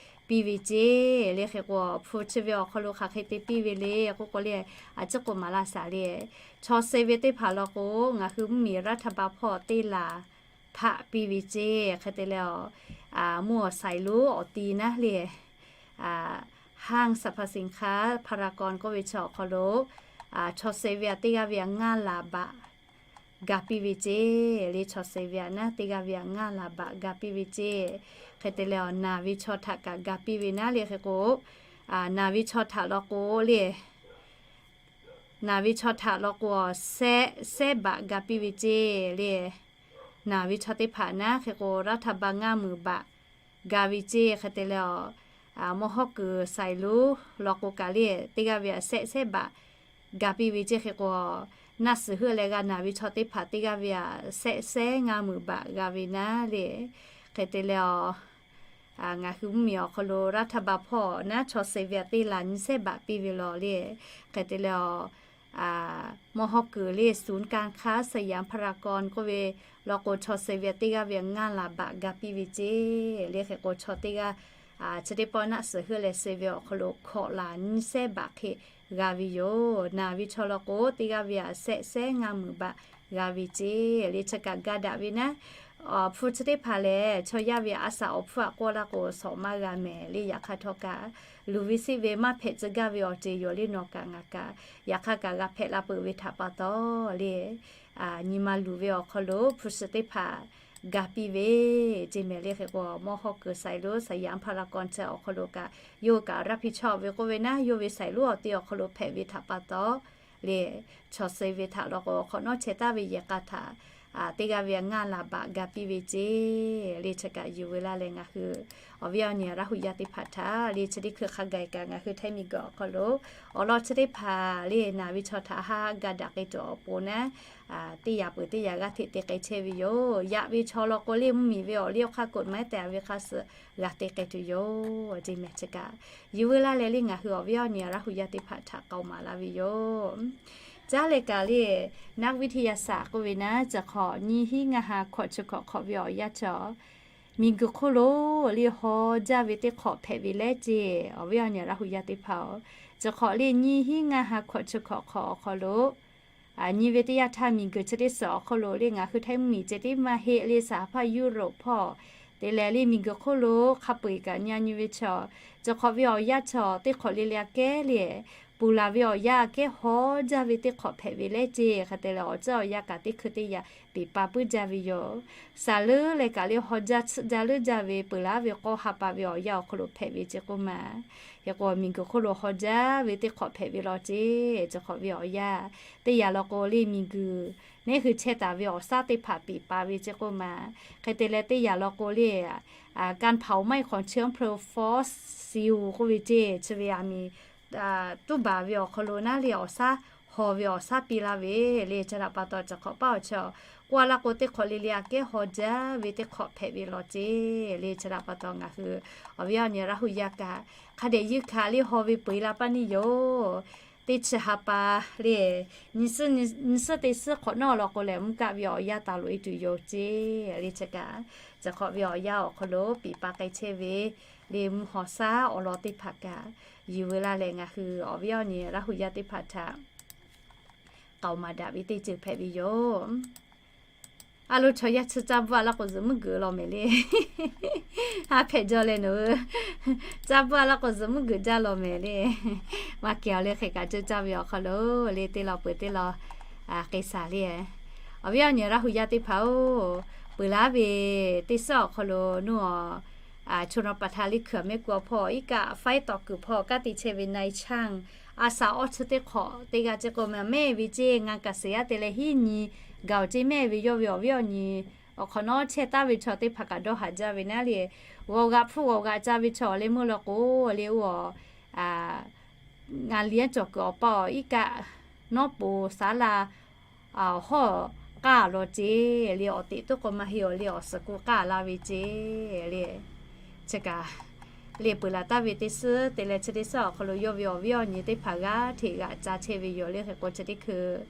piˇ ve ceˇ le hk'e k'o hpu chi ve awˬ hk'aw lo hk'aˬ hk'e te piˇ ve le k'oˆ k'o le, a ciˉ k'o maˍ laˇ shaˍ le chaw suh ve teˇ hpaˍ law k'o ngaˬ hui mvuhˇmiˬ รัฐบาล hpawˇ teˇ laˬ hpaˆ piˇ ve ceˇ hk'e te leh, mvuhˇ awˬ ไซลู awˬ ti naˉ le ห้างสรรพสินค้า พารากอน k'oˆ ve chi awˬ hk'aw lo chaw suh ve a teˇ g'aˇ ve a ngaˇ laˬ baꞈ ga piˇ ve ceˇ le chaw suh ve a naˉ teˇ g'aˇ ve a ngaˇ laˬ baꞈ ga piˇ ve ceˇ hk'e te leh, naˬ ve chaw htaꞈ kaꞈ ga piˇ ve naˉ le hk'e k'o, naˬ ve chaw htaꞈ law k'o le naˬ ve chaw htaꞈ law k'o, sehˆ sehˉ baꞈ ga piˇ ve ceˇ le. Naˬ ve chaw teˇ hpaˍ naˉ hk'e k'o รัฐบาล ngaˇ meunˍ baꞈ ga ve ceˇ hk'e te leh, mvuhˇ hawˉ kuiˬ ไซลู law k'o kaꞈ le teˇ g'aˇ ve a sehˆ sehˉ baꞈ ga piˇ ve ceˇ hk'e k'o, naˆ suhˍ heuˆ leh g'a naˬ ve chaw teˇ hpaˍ teˇ g'aˇ ve a sehˆ sehˉ ngaˇ meunˍ baꞈ g'a ve naˉ le. Hk'e te leh, ngaˬ hui mvuhˇmiˬ awˬ hk'aw lo รัฐบาล hpawˇ naˉ chaw suh ve a teˇ laˬ nyiˇ sehˉ baꞈ piˇ ve law le. Hk'e te leh, mvuhˇ hawˉ kuiˬ le ศูนย์การค้าสยามพารากอน k'oˆ ve law k'o chaw suh ve a teˇ g'aˇ ve a ngaˇ laˬ baꞈ ga piˇ ve ceˇ le hk'e k'o chaw teˇ g'aˇ chi teˇ pawˆ naˆ suhˍ heuˆ leh suh ve awˬ hk'aw lo hkawꞈ laˬ nyiˇ sehˉ baꞈ hk'e g'a ve yoˬ. Naˬ ve chaw law k'o teˇ g'aˇ ve a sehˆ sehˉ ngaˇ meunˍ baꞈ g'a ve ceˇ le chi kaꞈ ga daꞈ ve naˉ, hpu chi teˇ hpaˍ lehˬ chaw yaˇ ve a shaꞈ awˬ hpfuhˇ a k'awˇ laˇ k'o shawˍ maˇ g'a mehˍ le. Yaꞈ hk'aˇ htawˇ kaꞈ luˬ ve siˆ ve maˇ hpehꞈ tcuh gaˇ ve awˬ ceuˬ yoˬ le nawˬ kaꞈ ngaˬ kaꞈ. Yaꞈ hk'aˇ kaꞈ g'a hpehꞈ la peuˬ ve htaꞈ pa taw le, nyi ma luˬ ve awˬ hk'aw lo hpu shi teˇ hpaˍ ga piˇ ve ceˇ mehˍ le hk'e k'o, mvuhˇ hawˉ kuiˬ ไซลู สยามพารากอน chi awˬ hk'aw lo kaꞈ yawˇ kaꞈ รับผิดชอบ ve k'oˆ ve naˉ, yawˇ ve ไซลู awˬ ti awˬ hk'aw lo hpehꞈ ve htaꞈ pa taw le, chaw suh ve htaꞈ law k'o hk'awꞈ nawˉ chehˇ taˍ ve yehˬ k'a htaꞈ teˇ g'aˇ ve a ngaˇ laˬ baꞈ ga piˇ ve ceˇ le chi kaꞈ yuˬ ve laˇ leh ngaˬ hui awˬ viˉ awˬ nyi Laˇ huˍ yaˇ teˇ hpaˍ htaꞈ le chi teˇ hkui hk'a gaˬ kaꞈ ngaˬ hui Htaiˇ miˬguiˬ awˬ hk'aw lo awˬ lawn chi teˇ hpaˍ le naˬ ve chaw htaꞈ haˆ haˆ ga daꞈ k'ai tuˬ awˬ pon naˉ, teˇ yaꞈ peuˬ teˇ yaꞈ g'aˇ hteꞈ te k'ai chehˇ ve yoˬ. Yaꞈ ve chaw law k'o le mvuhˇmiˬ ve awˬ liˇ awˬ hk'aˇ กฎหมาย tehꞈ ve hk'a suh g'a te k'ai tuˬ yoˬ ceˇ mehˍ chi kaꞈ yuˬ ve laˇ leh le ngaˬ hui awˬ viˉ awˬ nyi Laˇ huˍ yaˇ teˇ hpaˍ htaꞈ k'aoˍ maˍ laˇ ve yoˬ. Caˉ leh kaꞈ le naˆ viˇ hti yaˇ shaˍ k'oˆ ve naˉ, chi hk'awꞈ nyiˇ hinˉ ngaˇ ha hkawꞈ chi hkawꞈ hk'awꞈ ve awˬ yanˇ chi miˬguiˬ hk'oˆ lo le haw jaˇ ve teˇ hk'awꞈ hpehꞈ ve leh ceˇ, awˬ viˉ awˬ nyi Laˇ huˍ yaˇ teˇ hpaˍ-oˬ, chi hk'awꞈ le nyiˇ hinˉ ngaˇ ha hkawꞈ chi hkawꞈ hk'awꞈ awˬ hk'aw lo nyi ve teˇ yanˇ htaˇ miˬguiˬ chi teˇ suhˍ awˬ hk'aw lo le ngaˬ hui Htaiˇ mvuhˇmiˬ ceh tiˉ maˇ heˆ le, saˍ hpaˇ Europe hpawˇ te leh le miˬguiˬ hk'oˆ lo hk'a peu-eˬ kaꞈ nyi nyi ve chaw, chi hk'awꞈ ve awˬ yanˇ chaw teˇ hk'awꞈ le le aꞈ kehˉ le, ponˬ laˬ ve awˬ yanˇ aꞈ kehˉ haw jaˇ ve teˇ hk'awꞈ hpehꞈ ve leh ceˇ hk'e te leh awˬ ceuˬ awˬ yanˇ kaꞈ teˇ hkui teˇ yanˇ peˍ pa puiˉ jaˇ ve yoˬ. Saˍ leuˉ leh kaꞈ le haw jaˇ tsuhˆ jaˇ leuˉ jaˇ ve peuˬ laˇ ve k'awˇ ha pa ve awˬ yanˇ awˬ hk'aw lo hpehꞈ ve ceˇ k'oˆ ma. Hk'e k'o miˬguiˬ hk'oˆ lo haw jaˇ ve teˇ hk'awꞈ hpehꞈ ve law ceˇ, chi hk'awꞈ ve awˬ yanˇ teˇ yanˇ law k'o le miˬguiˬ neˇ hui chehˇ taˍ ve awˬ shaˉ teˇ hpaˍ peˍ pa ve ceˇ k'oˆ ma. Hk'e te leh teˇ yanˇ law k'o le การเผาไหม้ของเชื้อเพลิงฟอสซิล k'oˆ ve ceˇ chi ve aˬ miˍ tuˉ baˬ ve awˬ hk'aw lo naˉ le awˬ shaˉ haw ve awˬ shaˉ piˇ laˇ ve le chi htaꞈ pa taw chi hk'awꞈ paˉ awˬ chi k'oˆ a laˇ k'o teˇ hk'awꞈ le le aꞈ kehˉ haw jaˇ ve teˇ hk'awꞈ hpehꞈ ve law ceˇ le chi htaꞈ pa taw ngaˬ hui awˬ viˉ awˬ nyi Laˇ huˍ yaˇ kaꞈ hk'a dehꞈ yeunˇ hkanˍ le haw ve peu-eˬ la paˇ neˇ yoˬ. Teˇ chi ha pa le nyi suhˉ teˇ suhˉ hk'awꞈ nawˉ law k'o lehˬ mvuhˇ kaˆ ve awˬ yanˇ taˍ loꞈ e tuˬ yoˬ ceˇ le chi kaꞈ chi hk'awꞈ ve awˬ yanˇ awˬ hk'aw lo peˍ pa k'ai chehˇ ve le mvuhˇ haw shaˉ awˬ lawn teˇ hpaˍ kaꞈ yuˬ ve laˇ leh ngaˬ hui awˬ viˉ awˬ nyi Laˇ huˍ yaˇ teˇ hpaˍ htaꞈ k'aoˍ maˍ daꞈ ve teˇ ceuˬ hpehꞈ ve yoˬ. A lo chaw yaˇ chi caˇ bvuhˆ a laˇ k'o zuhꞈ muiˉ geuꞈ law mehˍ le. Ha hpehꞈ jaw leh nawˬ hui caˇ bvuhˆ a laˇ k'o zuhꞈ muiˉ geuꞈ jaˇ law mehˍ le. Maˇ kehˬ awˬ le hk'e kaꞈ ceuˇ caˇ ve awˬ hk'aw lo le teˇ law peuˬ teˇ law k'ai shaˍ le. Awˬ viˉ awˬ nyi Laˇ hu yaˇ teˇ hpaˍ-oˬ, peuˬ laˇ ve teˇ suhˉ awˬ hk'aw lo nuˇ a, chaw naw pa htaꞈ liˇ hkui a mehˆ ku awˬ hpawˇ iˉ kaˆ faiˉ tawˍ kuiˬ hpawˇ kaˇ te chehˇ ve na e chaˇ, a saˍ awˇ chi teˇ hk'awꞈ teˇ g'aˇ ceˇ k'o ma mehˆ ve ceˇ ngaˬ kaꞈ suhˍ yaˇ te leh hiˉ nyi gaˬ-oˬ ceˇ mehˆ ve yawˇ ve awˬ viˉ awˬ nyi awˬ hk'awꞈ nawˉ chehˇ taˍ ve chaw teˇ hpaˍ kaꞈ dawˇ haˍ jaˇ ve naˉ le. G'awˬ g'aꞈ hpfuhˇ g'awˬ g'aꞈ ca ve chaw awˬ leh meuˇ law k'o le oˇ a, ngaˬ liꞈ cawˬ kuiˬ awˬ pa awˬ iˉ kaˆ nawˉ po saˍ laˇ hawˉ k'aˇ law ceˇ le. Awˬ teꞈ tuˉ k'o maˇ heˆ awˬ le awˬ suhˍ ku k'aˇ laˇ ve ceˇ le. Chi kaꞈ le peuˬ laˬ taˍ ve teˇ suhˉ te leh chi teˇ suhˉ awˬ hk'aw lo yawˇ ve awˬ viˉ awˬ nyi teˇ hpaˍ g'aˇ hteꞈ g'aꞈ ca chehˇ ve yoˬ le. Hk'e k'o chi teˇ hkui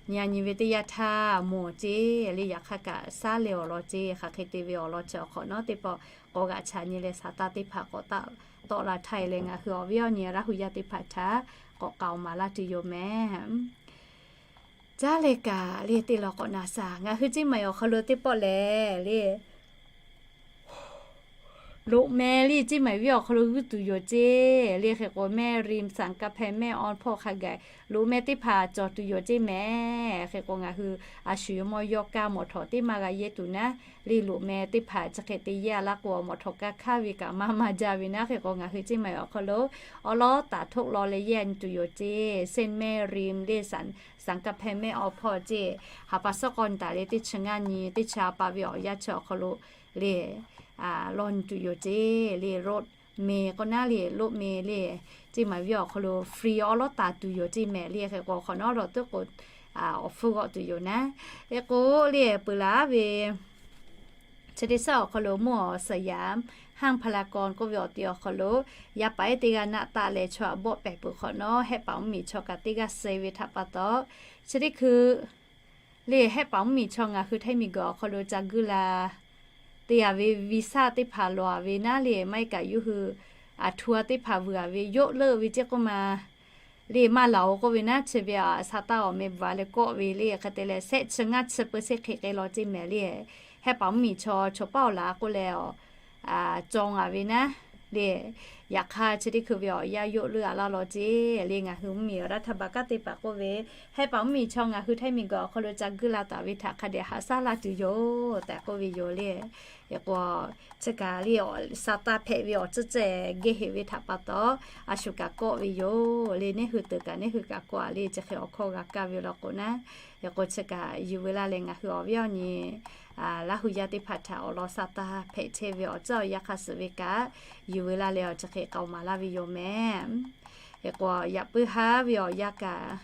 nyi a nyi ve teˇ yanˇ htaˇ mawˬ ceˇ le. Yaꞈ hk'aˇ kaꞈ saˉ leh awˬ lawn ceˇ hk'aˬ hk'e te ve awˬ lawn chi awˬ hk'awꞈ nawˉ teˇ pawˆ k'awꞈ g'aꞈ cha nyi leh saˍ taˇ teˇ hpaˍ k'awꞈ tawˆ la htaˇ e leh ngaˬ hui awˬ viˉ awˬ nyi Laˇ hu yaˇ teˇ hpaˍ htaꞈ k'awꞈ k'aoˍ maˍ laˇ tuˬ yoˬ mehˍ. Caˉ leh kaꞈ le teˇ law k'awꞈ na shaˍ. Ngaˬ hui ceˇ maˬ awˬ hk'aw lo teˇ pawˆ lehˬ le loꞈ meh le ceˇ maˬ viˉ awˬ hk'aw lo g'uiˇ tuˬ yoˬ ceˇ le. Hk'e k'o mehˆ rim saˍ kaˇ hpehˇ mehˆ awˇ hpawˇ hk'a gaˬ loꞈ meh teˇ hpaˍ cawˬ tuˬ yoˬ ceˇ mehˍ. Hk'e k'o ngaˬ hui a shu yawˇ mawˇ yawˇ kaˇ mawˬ htawꞈ teˇ maˇ g'a yehˇ tuˬ naˉ le. Loꞈ meh teˇ hpaˍ chi hk'e te yehˇ a laˇ k'o mawˬ htawꞈ kaˇ hk'aˇ ve kaꞈ maˇ maˇ jaˇ ve naˉ. Hk'e k'o ngaˬ hui ceˇ maˬ awˬ hk'aw lo awˉ lawˉ taˍ htoˆ law leh yehˇ a nyi tuˬ yoˬ ceˇ. Saint Mary le saˍ kaˇ hpehˇ mehˆ awˇ hpawˇ ceˇ ha pa suhˉ k'awˇ nyi taˍ le teˇ chi ngaˇ nyi teˇ chi ha pa ve awˬ yanˇ chi awˬ hk'aw lo le law nyi tuˬ yoˬ ceˇ le. Loꞈ meh k'o naˉ le loꞈ meh le ceˇ maˬ viˉ awˬ hk'aw lo free awˉ lawˉ taˍ tuˬ yoˬ ceˇ mehˍ le. Hk'e k'o awˬ hk'awꞈ nawˉ lawˬ tuˉ k'o awˬ hpfuhˇ g'awˆ tuˬ yoˬ naˉ. Hk'e k'o le peuˬ laˬ ve chi teˇ suhˉ awˬ hk'aw lo mvuhˇ awˬ suhˍ yaꞈ haˇ hpaˇ la kaw k'oˆ ve awˬ ti awˬ hk'aw lo yaˇ paˍ ehˉ teˇ g'aˇ naˆ taˆ leh chaw aꞈ bawˆ pehˍ peuˬ hk'awꞈ nawˉ Hehˆ paˍ mvuhˇ miˬ chaw kaꞈ teˇ g'aˇ suh ve htaꞈ pa taw, chi teˇ hkui le Hehˆ paˍ mvuhˇ miˬ chaw ngaˬ hui Htaiˇ miˬ guiˬ awˬ hk'aw lo ca guˇ la te a ve visa teˇ hpaˍ lawˬ a ve naˉ le maˇ heˆ kaꞈ yawˇ hui aˬ htu a teˇ hpaˍ vuiˬ a ve yoˆ leuˆ ve ceˇ k'oˆ ma le maˇ laˬ-oˬ k'oˆ ve naˉ. Chi ve a sa taˇ awˬ meh bvuhꞈ a leh kawˆ ve le hk'e te leh shehˆ chi ngaˇ chi peu shehˆ hk'e k'ai law ceˇ mehˍ le. Hehˆ paˍ mvuhˇ miˬ chaw chaw paˇ awˬ laˬ k'oˆ leh a cawˬ a ve naˉ le. Yaꞈ hk'aˇ chi teˇ hkui ve awˬ yanˇ yoˆ leuˆ a laˇ law ceˇ le. Ngaˬ hui mvuhˇ miˬ awˬ raˇ htaˇ baˬ kaˉ teˇ hpaˍ k'oˆ ve, Hehˆ paˍ mvuhˇ miˬ chaw ngaˬ hui Htaiˇ miˬ guiˬ awˬ hk'aw lo ca guˇ la taˍ ve htaꞈ hk'a dehꞈ haꞈ shaˉ laˇ tuˬ yoˬ tehꞈ k'oˆ ve yoˬ le. Hk'e k'o chi kaꞈ le sa taˇ hpehꞈ ve awˬ tcuhˉ ceh geh heꞈ ve htaꞈ pa taw, a shu kaꞈ kawˆ ve yoˬ le. Neˇ hui teuˬ kaꞈ neˇ hui kaꞈ kawˆ a le chi hk'e awˬ hkawˇ g'a kaˇ ve law k'o naˉ. Hk'e k'o chi kaꞈ yuˬ veu laˇ leh ngaˬ hui awˬ viˉ awˬ nyi Laˇ hu yaˇ teˇ hpaˍ htaꞈ awˬ lawn sa taˇ hpehꞈ chehˇ ve awˬ tcuhˉ awˬ yanˇ hk'a suhˍ ve kaꞈ yuˬ veu laˇ leh awˬ chi hk'e k'aoˍ maˍ laˇ ve yoˬ mehˍ. Hk'e k'o yaꞈ puiˉ haˉ ve awˬ yanˇ kaꞈ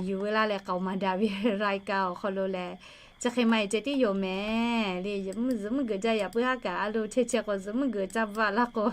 yuˬ veu laˇ leh k'aoˍ maˍ daꞈ ve รายการ awˬ hk'aw lo lehˬ, chi hk'e maˇ heˆ ceh tiˉ yoˬ mehˍ le. Zuhꞈ mvuhˇ geuꞈ jaˇ yaꞈ puiˉ haˉ kaꞈ a lo chehˇ chehˇ k'o zuhꞈ mvuhˇ geuꞈ caˇ bvuhˆ a laˇ k'o,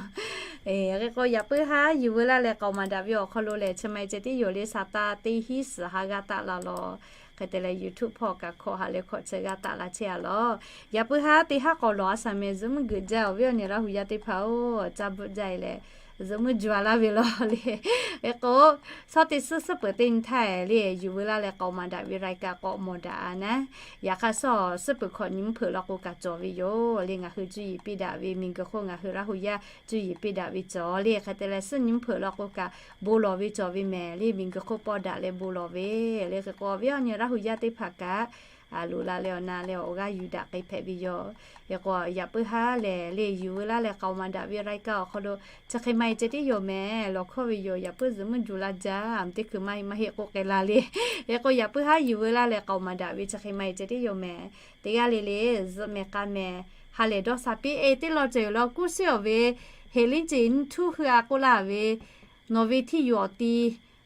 hk'e k'o yaꞈ puiˉ haˉ yuˬ veu laˇ leh k'aoˍ maˍ daꞈ ve awˬ hk'aw lo lehˬ, chi maˇ heˆ ceh tiˉ yoˬ le. Sa taˇ teˇ hinˉ suhˍ ha g'aˇ taˆ la law. Hk'e te leh YouTube hpawˇ kaꞈ hkawꞈ ha leh hkawꞈ chi g'aˇ taˆ la chehˇ a law. Yaꞈ puiˉ haˉ teˇ haˉ k'awꞈ lawˬ a shaˍ mehˍ zuhꞈ mvuhˇ geuꞈ jaˇ awˬ viˉ awˬ nyi Laˇ hu yaˇ teˇ hpaˍ-oˬ, caˇ bvuhˆ jaˇ e leh zuhꞈ mvuhˇ juˬ a laˇ ve law le. Hk'e k'o, shawˉ teˇ suhˉ suhˉ peuˬ teˇ nyi htaˇ le yuˬ veu laˇ leh k'aoˍ maˍ daꞈ ve รายการ k'awꞈ mawˬ daꞈ a naˉ. Yaꞈ hk'aˇ suhˉ suhˉ peuˬ hkawꞈ nyi mvuhˇ hpeuꞈ law k'o kaꞈ cawˬ ve yoˬ le. Ngaˬ hui cuˇ yiˍ piˇ daꞈ ve miˬ guiˬ hk'oˆ ngaˬ hui Laˇ hu yaˇ cuˇ yiˍ piˇ daꞈ ve cawˬ le. Hk'e te leh suhˉ nyi mvuhˇ hpeuꞈ law k'o kaꞈ bon lawˬ ve cawˬ ve mehˍ le. Miˬ guiˬ hk'oˆ pawˇ daꞈ leh bon lawˬ ve le. Hk'e k'o awˬ viˉ awˬ nyi Laˇ hu yaˇ teˇ hpaˍ kaꞈ loꞈ la leh awˬ na leh awˬ g'aˇ yuˬ daꞈ k'ai hpehꞈ ve yoˬ. Hk'e k'o yaꞈ puiˉ haˉ lehˬ le yuˬ veu laˇ leh k'aoˍ maˍ daꞈ ve รายการ awˬ hk'aw lo chi hk'e maˇ heˆ ceh tiˉ yoˬ mehˍ. Lawˬ hkawˇ ve yoˬ. Yaꞈ puiˉ zuhꞈ mvuhˇ juˬ la jaˇ a teˇ hkui maˇ heˆ maˇ heˆ k'oˆ k'ai la le. Hk'e k'o yaꞈ puiˉ haˉ yuˬ veu laˇ leh k'aoˍ maˍ daꞈ ve chi hk'e maˇ heˆ ceh tiˉ yoˬ mehˍ. Teˇ g'aˇ le le zuhꞈ mehˍ k'a mehˍ ha lehˬ dawˇ sha piˇ e teˇ law ceuˬ law kuˇ shiˉ awˬ ve heˍ liˇ ceˬ nyi htuˇ hui a k'oˆ laˇ ve nawˬ ve htiˇ yuˬ awˬ ti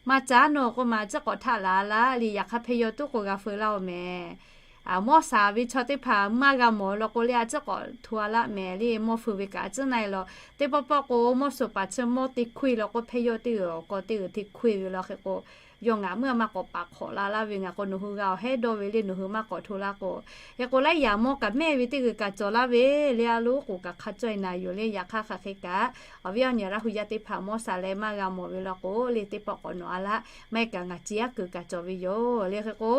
maˇ caˉ nawˬ k'oˆ ma ciˉ k'awꞈ htaˆ laˬ laˇ le. Yaꞈ hk'aˇ hpehˇ yaw tuˉ k'o g'a feu laˇ oˬ mehˍ. Mawˇ shaˍ ve chaw teˇ hpaˍ maˇ g'a mawˬ law k'o le a ciˉ k'awꞈ hto a laˇ mehˍ le. Mawˇ feu ve kaꞈ a ciˉ na e law teˇ pawˆ pawˆ k'o mawˇ shoˍ paˍ chi mawˇ te hkoˇ e law k'o hpehˇ yaw teˇ g'uiˬ awˬ k'aw teˇ g'uiˬ te hkoˇ e ve law. Hk'e k'o yawˇ ngaˬ meuˇ maˇ k'awꞈ paˍ hk'awꞈ la laˇ ve, ngaˬ k'o nawˬ hui g'a awˬ hehˉ dawˇ ve le, nawˬ hui maˇ k'awꞈ hto laˇ k'o, hk'e k'o laiˉ yaꞈ mawˇ kaꞈ mehˇ ve teˇ g'uiˬ kaꞈ cawˬ laˇ ve le. A loˉ k'oˍ kaꞈ hk'a caweh naˍ yoˬ le. Yaꞈ hk'aˇ hk'aˬ hk'e kaꞈ, awˬ viˉ awˬ nyi Laˇ hu yaˇ teˇ hpaˍ mawˇ shaˍ leh maˇ g'a mawˬ ve law k'o le, teˇ pawˆ k'awꞈ nawꞈ a laˇ. Maˇ heˆ kaꞈ ngaˬ ci aˉ kuiˬ kaꞈ cawˬ ve yoˬ le. Hk'e k'o,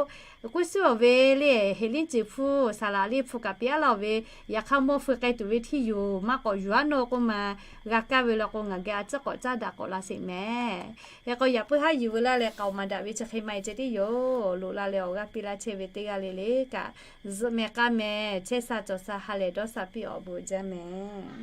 k'oˆ suhˉ awˬ ve le, heˍ liˇ ceˬ hpu saˍ laˍ liˇ hpu kaꞈ piˇ aˉ laˇ ve, yaꞈ hk'aˇ mawˇ feu k'ai tuˬ ve htiˇ yoˬ. Maˇ k'awꞈ yuˬ aˉ nawˇ k'oˆ ma, g'a kaˇ ve law k'o ngaˬ geh a ciˉ k'awꞈ caˉ daꞈ k'awꞈ la sheˍ mehˍ. Hk'e k'o yaꞈ puiˉ haˉ yuˬ veu laˇ leh k'aoˍ maˍ daꞈ ve chi hk'e maˇ heˆ ceh tiˉ yoˬ. Loꞈ la leh awˬ g'aˇ piˇ laˇ chehˇ ve teˇ g'aˇ le le kaꞈ, zuhꞈ mehˍ k'aˇ mehˍ, chehˇ sha cawˬ sha ha lehˬ dawˇ sha piˇ awˬ bon jaˇ mehˍ.